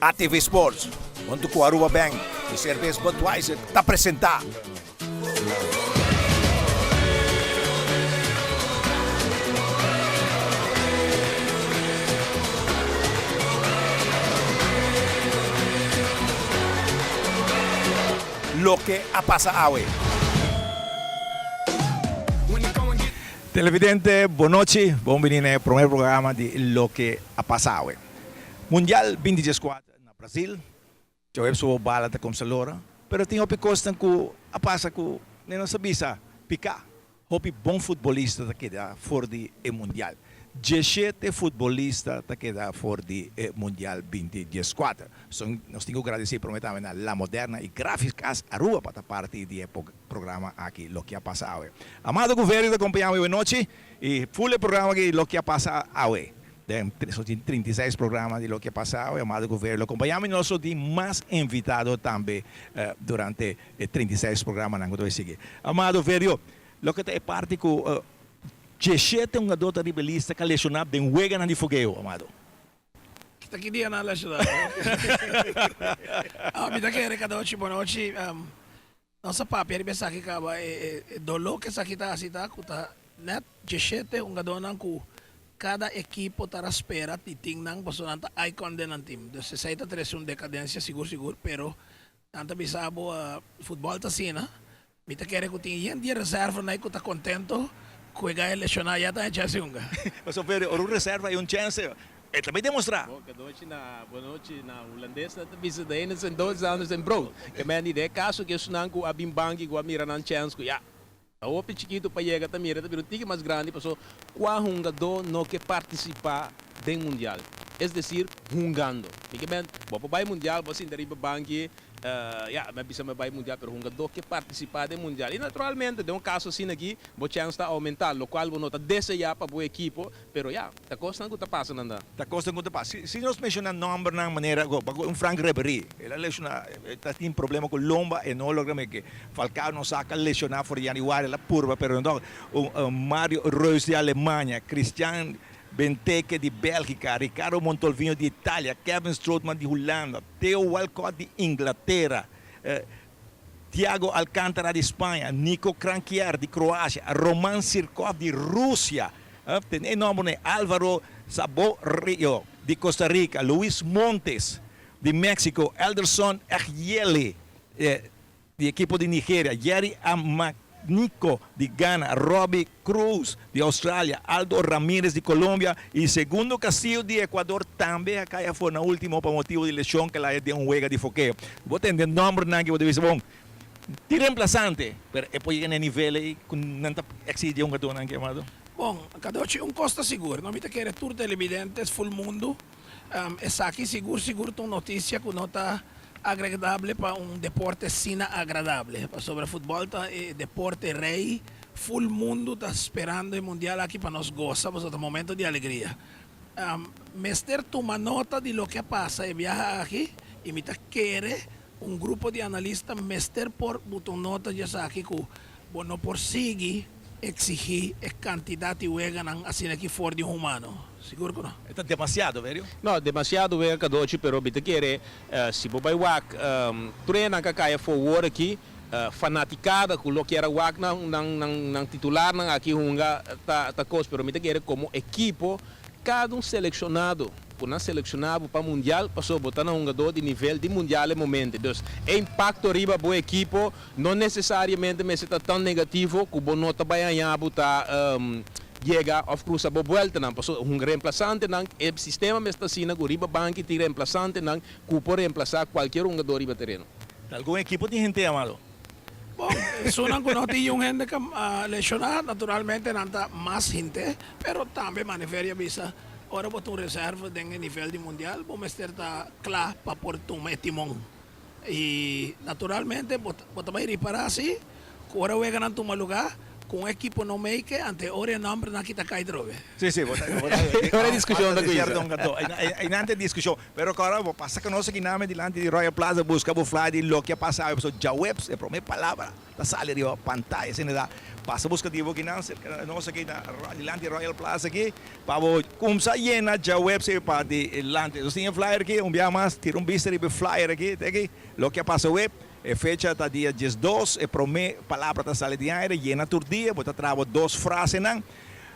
ATV Sports, hunto cu Aruba Bank y Cervez Budweiser ta presenta. Loke a pasa awe. Televidente, bon nochi. Bon bini na e prome programa di Loke a pasa awe. Mundial binti dieskuater na Brazil. Djaweps bo bala ta kumsa lora, pero tin hopi kosnan ku a pasa ku ne nos a bisa piká. Hopi bon futbolista ta keda for di e mundial. Dieshete futbolista ta keda for di e mundial binti dieskuater. So nos tin ku gradisí promé tambe na La Moderna i Graficas Aruba pa ta parti di e programa aki Loke a Pasa Awe. Amado Guverio ta kompañá mi awenochi i ful e programa aki Loke a Pasa Awe. Den nos tin 36 programa di Loke a Pasa Awe. Amado Guverio lo kompañá mi. Nos lo tin mas invitado tambe durante e 36 programanan ku ta bai sigui. Amado Verio, loke ta e parti ku 17 hungadó ta riba e lista ku a leshoná den weganan di fogeo, Amado? Ta ki dia nan a leshoná? Mi ta kere Kadochi, bonochi. Nos a papia riba esaki kaba e doló ku esaki ta hasi ta ku ta nèt 17 hungadónan ku kada ekipo ta raspera di tin nan pasobra nan ta icon den nan team. Dus esei ta trese un dekadensia sigur sigur pero nan ta bisa bo futbòl ta asina. Mi ta kere ku tin yen di e reservanan ku ta kontento ku e gaya leshoná ya ta haña chèns di hunga. Pasobra ora un reserva hay un chèns E ta bay demostra. Bo kadochi na bonochi na hulandes nan ta bisa de ene zijn dood de ander zijn brood. Ke men di den e kaso ku esunnan ku a bin banki ku a mira nan chèns ku ya ta hopi chikitu pa yega ta mira ta bira un tiki mas grandi paso kua hungadó no ke partisipá den mundial es desir hungando. Mi ke men bo por bai mundial bo a sinta riba banki Ya, mi a bisa mi a bai mundial, pero hungadó ke partisipá den mundial. I naturalmente, den un kaso asina aki, bo chèns ta oumentá, lokual bo no ta deseá pa bo ekipo, pero ya, ta kosnan ku ta pasa nan da. Ta kosnan ku ta pasa. Si, si nos menshoná nòmbernan manera un Frank Ribery, el a leshoná, e ta tin problema ku lomba, e no logra meke. Falcao no sa ka leshoná for di yanüari, el a purba, pero no. Un Mario Reus di Alemania, Christian Benteke di Bèlgika, Riccardo Montolvino di Italia, Kevin Strootman di Hulanda, Theo Walcott di Inglatera, Thiago Alcantara di Spaña, Niko Kranjčar di Kroasia, Roman Sirkov di Rusia, tene e nomber nei, Alvaro Saborio di Costa Rica, Luis Montes di Mexico, Elderson Echiele di ekipo di Nigeria, Jerry Amagnico di Ghana, Robbie Kruse di Australia, Aldo Ramirez di Colombia y Segundo Castillo di Ecuador tambe a cay afor na ultimo pa motibo di lesion cu el haya den un wega di fokeo. Bo tende nombernan aki bo ta bisa bon tin reemplazante pero e por yega na e nivel ey cu nan ta exigi di e hungadornan aki Amado. Bon, Cadochi, un cos ta sigur, no mi ta kere tur televidentes full mundo Esaki sigur sigur ta un noticia cu no ta agradable pa un deporte asina agradable, pasobra futbol ta e deporte rey, full mundo ta sperando e mundial aki pa nos goza pasobra ta momento di alegria. Mester tuma nota di loke a pasa e biaha aki y mi ta kere un grupo di analista mester por buta un nota di esaki cu bo no por sigui exigi e cantidad di weganan asina aki for di un humano. Sigur cu no. E ta demasiado, Verio? No, demasiado wega cadochi, pero mi ta kere si bo bay wak tur e nan ka cay afo wor aki, fanaticada cu lo kier a wak nan nan nan titularnan aki hunga ta ta cos, pero mi ta kere como ekipo cada un seleccionado cu nan selecciona bo pa mundial pasobra bo ta na hungador di nivel di mundial e momente. Dus e impacto riba bo ekipo no necesariamente mester ta tan negativo cu bo no ta bay haña bo ta yega of crusa bo bueltanan pasobra un reemplasantenan e sistema mester ta asina cu riba banki tin reemplasantenan cu por reemplasa cualkier hungador riba tereno. Ta algun ekipo tin hende amado? Bon, esunnan cu no tin yun hende ca lesioná, naturalmente nan ta mas hinte, pero tambe Maneverio a bisa, ora bo ta un reserva den e nivel di mundial, bo mester ta cla pa por tuma e timon. Y naturalmente bo ta bay ripara si cu ora weganan tuma lugar, Ku un ekipo no make, ante ora e nòmbernan aki ta kai drobe. Sí, sí, bo ta, bo ta, Ora e diskushon ta kuminsá. Einan ta e diskushon. Pero kòrda bo pasa ku nos aki name dilanti di Royal Plaza buska bo flyer di loke a pasa awe. Pasobra djaweps e promé palabra ta sali riba pantaya. Asina ta pasa buska di bo kinan serka nos aki na dilanti di Royal Plaza aki pa bo kumsa yena djaweps e pa dilanti. Nos tin e flyer aki un bia mas tira un bista riba e flyer aki te aki loke a pasa awe. E fecha ta dia 12, e promé palabra ta sali di aire, yena tur dia, bo ta traha bo dos frasenan.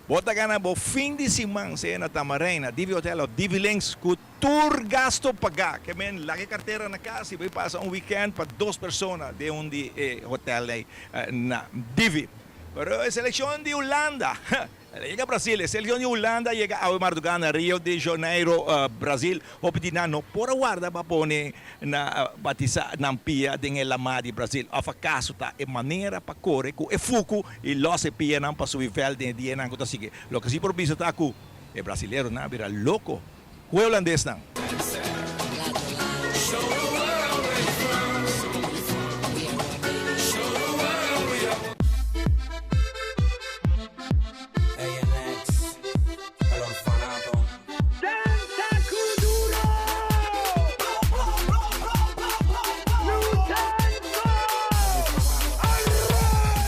Bo ta gana bo fin di siman sea na Tamarijn, na Divi Hotel of Divi Links ku tur gasto pagá. Ke men laga e kartera na kas i bo pasa un wikènt pa dos persona den un di e hotelnan na Divi. Pero e selekshon di Hulanda El a yega Brasil, e seleccion di Hulanda a yega awe marduga na Rio de Janeiro, Brasil. Hopi di nan no por a warda pa pone na batisa nan pia den e lama di Brasil. Of acaso ta e manera pa core cu e fuku y los e pianan pa subi veld den e dianan cu ta sigui? Loke si por bisa ta cu e brasileronan a bira loco cu e holandesnan.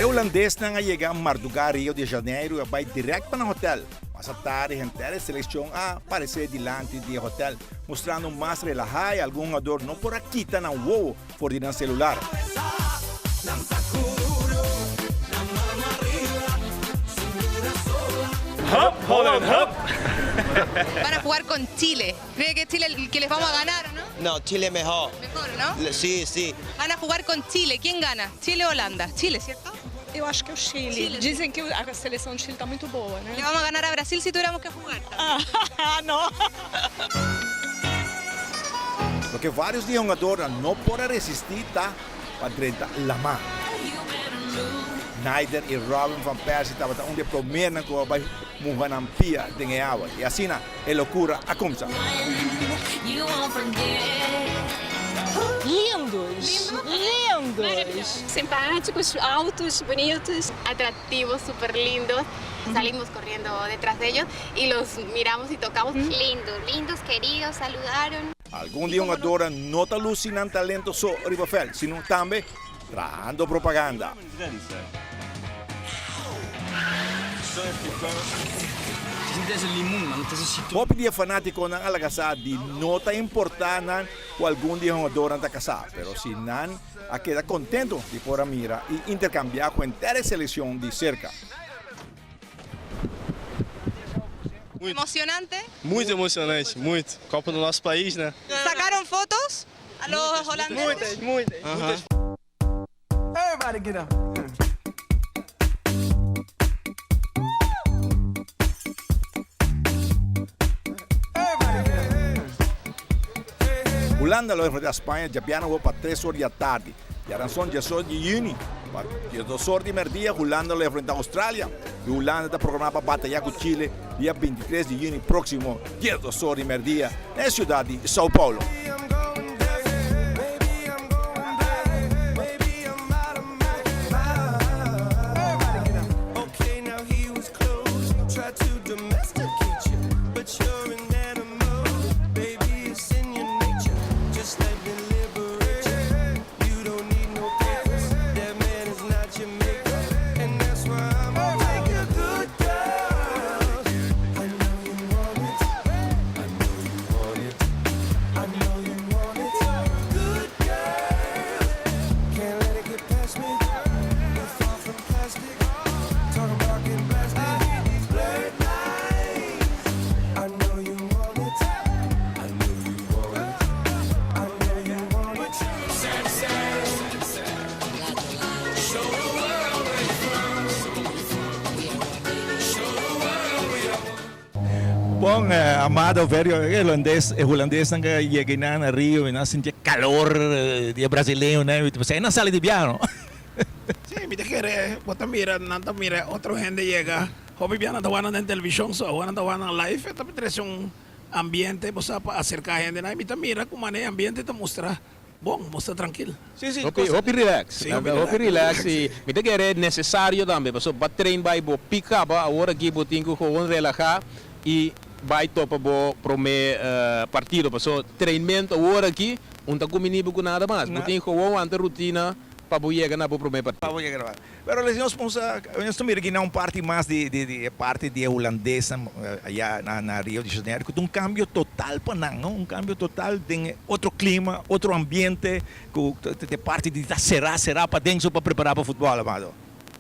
E holandesnan a yega mardugá Rio de Janeiro i a bai dirèkt pa nan hotèl. Mas atardi henter e selekshon a paresé dilanti di e hotèl, mustrando mas relahá i algun hungador no por a kita nan wowo for di nan selular. Hup Holland hup! Van a jugar con Chile. Cree que Chile que les vamos a ganar o no? No, Chile mejor. Mejor, no? Sí, sí. Van a jugar con Chile. Quién gana? Chile o Holanda? Chile, cierto? Eu acho que é o Chile. Chile. Dizem que a seleção do Chile está muito boa, né? Le vamos a ganar a Brasil si tuviéramos que jugar. Ah, no. Loke vários di e hungadornan no por a resistí ta pa drenta lamá. Sneijder i Robin van Persie tabata un di e promernan ku a bai muha nan pia den e awa i asina e lokura a kumsa. Lindos! Lindos! Simpáticos, altos, bonitos. Atractivos, super lindos. Salimos corriendo detrás de ellos y los miramos y tocamos. Lindo, lindos, queridos, saludaron. Algun di e hungadornan no ta luci nan talento so riba veld, sino tambe trahando propaganda. Hopi di e fanaticonan a laga sa di no ta importa nan cu algun di e hungadornan ta casa, pero si nan a keda contento di por a mira y intercambia cu henter e seleccion di cerca. Emocionante? Muito emocionante, muito. Copa do nosso país, né? Sacaron fotos a los holandeses? Muitas, muitas, muitas. Everybody get up. Hulanda lo enfrenta Spaña djabièrnè awor pa tres or di atardi. Diaranson diesos di yüni pa diesdos or di mèrdia Hulanda lo enfrenta Australia i Hulanda ta programá pa batayá ku Chile dia bintitres di yüni próksimo diesdos or di mèrdia na e siudat di São Paulo. Bon, Amado Verio, e holandes, e hulandesnan ke yega einan na Rio, nan sinti e kalor di e brasileñonan, pasobra nan sali di biaha, no? Sí, mi ta kere, bo ta mira, nan ta mira otro hende yega, hopi bia nan ta wak nan den televishon, so awor nan ta wak nan live, e ta trese un ambiente, bo sa, pa aserká hendenan, i mi ta mira ku manera e ambiente ta mustra. Bon, nos ta trankil. Si, si. Hopi, hopi relax. Si, hopi Hopi relax. relax y mi ta kere necesario tambe, paso bo a train bay bo pick up awor aki bo tin cu gewoon relaha y bay topa bo prome partido, paso trainmento awor aki un ta cumini bo cu nada mas, bo tin gewoon wanta rutina pa bo yega na bo prome partido. Pa bo yega na. Pero les nos pensa, nos ta mira aki na un parti mas di di di e parti di e hulandesnan aya na na Rio de Janeiro ku ta un kambio total pa nan, no? Un kambio total den otro klima, otro ambiente ku ta e parti di ta será será paden so pa prepará pa futbòl, Amado.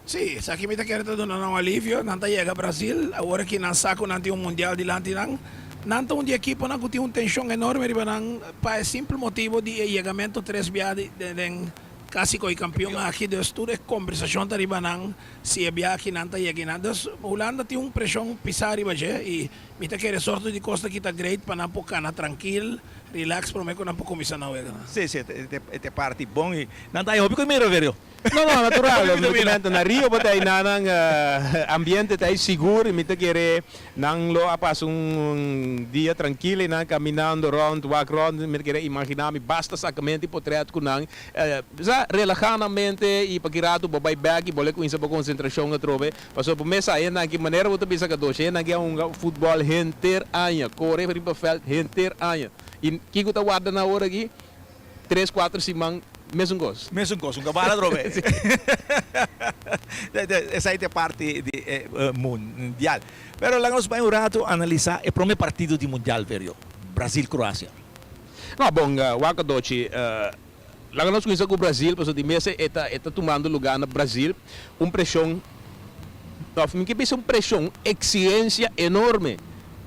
Sí, esaki mi ta kere ta duna nan un alivio. Nan ta yega Brasil, awor aki nan sa ku nan tin un mundial dilanti nan. Nan ta un di ekiponan ku tin un tenshon enorme riba nan pa e simpel motibo di e yegamento tres bia di den Casi cu e campeon aki, dus tur e conversacion ta riba nan, si e bia aki nan ta yega y nan. Dus Hulanda tin un presion pisa riba dje y mi ta kere sorto di cos ta kita great pa nan por cana trankil, relax prome cu nan por cuminsa nan wega. Si, si, e ta parti bon y nan ta hay hopi cu mira, Verio. No, no, natural, mi ta menta na Rio bo ta hay nan nan ambiente ta hay sigur y mi ta kere Nan lo a pasa un dia trankil einan caminando rond, wak rond, mi ta kere imagina mi basta sacamento y potret cu nan. Sa, relaha nan mente y pa ki rato bo bay bek y bo lo cuminsa bo concentracion atrobe. Pasobra bo mes sa hendenan ki manera bo ta bisa Kadoshi, hendenan ki a hunga futbol henter aña, core riba veld henter aña. Y kico ta warda nan awor aki? Tres cuatro siman mesun cos. Mesun cos, un cabal atrobe. Esai ta e parti di e mundial. Pero laga nos bai un rato analisa e prome partido di mundial, Verio, Brasil-Croacia. No, bon, wak Dochi, laga nos cuminsa cu Brasil, pasobra di mes e ta e ta tumando lugar na Brasil un presion, of mi ke bisa un presion, exigencia enorme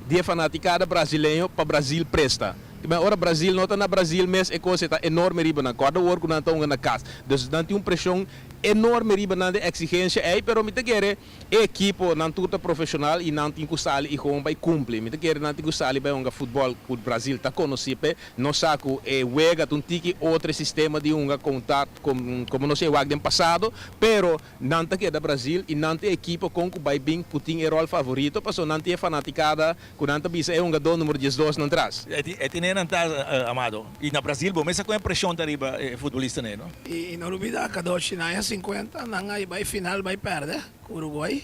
di e fanaticada brasileño pa Brasil presta. Kimen ora Brazil no ta na Brazil mes e kos e ta enorme riba nan. Kòrda wor ku nan ta hunga na kas. Dus nan tin un preshon enorme riba nan den eksigensia ei, pero mi ta kere e ekipo nan tur ta profeshonal i nan tin ku sali i gewoon bai kumpli. Mi ta kere nan tin ku sali bai hunga futbòl ku Brazil ta konosí p'e. Nos sa ku e wega ta un tiki otro e sistema di hunga konta komo nos e wak den pasado, pero Nan ta keda Brazil y nan ta e ekipo con cu bay bin cu tin e rol favorito paso nan tin e fanaticada cu nan ta bisa e hungador numero 12 nan tras. E tene nan ta Amado. Y na Brazil bo mester con e presion ta riba e futbolista ne no? Y no lubida Kadoshi na aña 50 nan a bay final bay perde cu Uruguay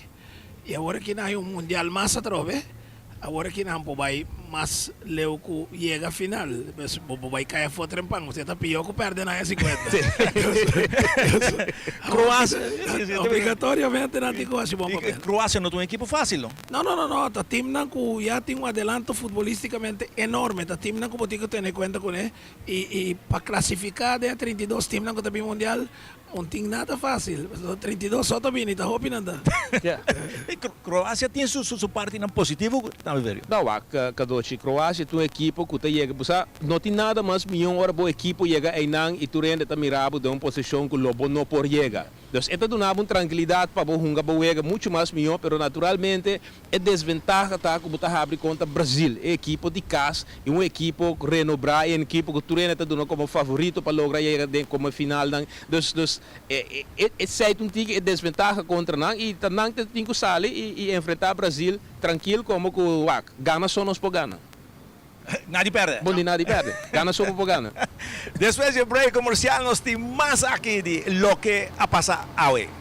y awor aki nan hay un mundial mas atrobe. Awor aki nan por bai mas leu ku yega final. Pues bo por bai kai afó trempan. Usted ta pió ku pèrdè na aña 50. Kroasia. Obligatoriamente nan tin ku hasi bon papel. Kroasia no ta un ekipo fásil no. No, no, no, no. Ta timnan ku ya tin un adelanto futbolísticamente enorme. Ta timnan ku bo tin ku tene kuenta kuné. I i pa klasifiká den e 32 timnan ku ta bin mundial, Un tin nada fácil, pasobra 32 so ta bini, ta hopi nan ta. Kroasia tin su su partinan positivo tambe Verio. No wak Kadochi, Kroasia ta un ekipo ku ta yega, bo sa, no tin nada mas mion ora bo ekipo yega einan i tur hende ta mira bo den un posishon ku lo bo no por yega. Dus e ta duna bo un trankilidat pa bo hunga bo wega muchu mas mion, pero naturalmente E desventaha ta ku bo ta habri kontra Brazil, e ekipo di kas i un ekipo renobrá i un ekipo ku tur hende ta duna komo favorito pa logra yega den komo finalnan. Dus dus e esei ta un tiki e desventaha kontra nan i ta nan ta tin ku sali i i enfrentá Brazil trankil komo ku wak, gana so nos por gana. Nadi pèrdè. Bon di nadi pèrdè. Gana so bo por gana. Despues di e break komersial nos tin mas aki di loke a pasa awe.